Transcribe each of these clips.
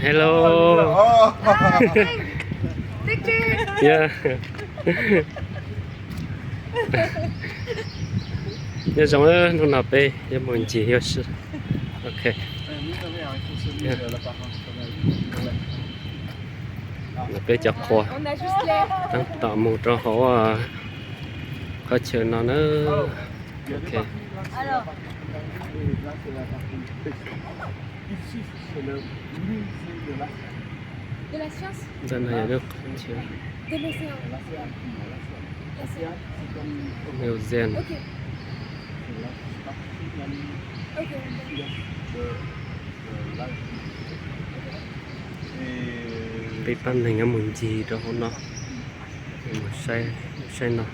Hello. Nyob zoo, hnub no peb yuav mus ncig yuav si. Ok. Peb cov qhua tab tom mus rau hauv qhov chaw no na. Ok. Ntawm no yog lub qhov chaw museum. Peb pab neeg yuav mus ncig rau hauv no, mus saib no.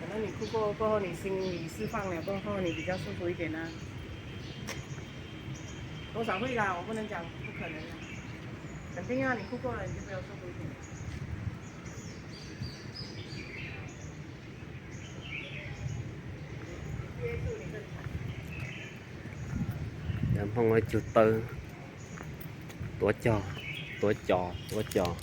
Cov no nws kuj koj, koj ho nws xin nws xwb faj, koj ho nws比较舒服一点呢。多少会啦，我不能讲不可能啦。肯定要你哭过了，你就不要受苦一点。 Cov Hmoob cug taw, tuav cos, tuav cos, tuav cos.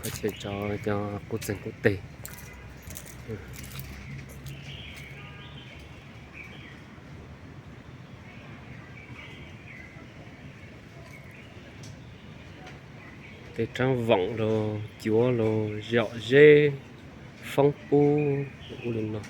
Qhov chaw tso cov qub txeeg qub teg. Tej rab voom los cuav los zom zeb, foob pub ub li no.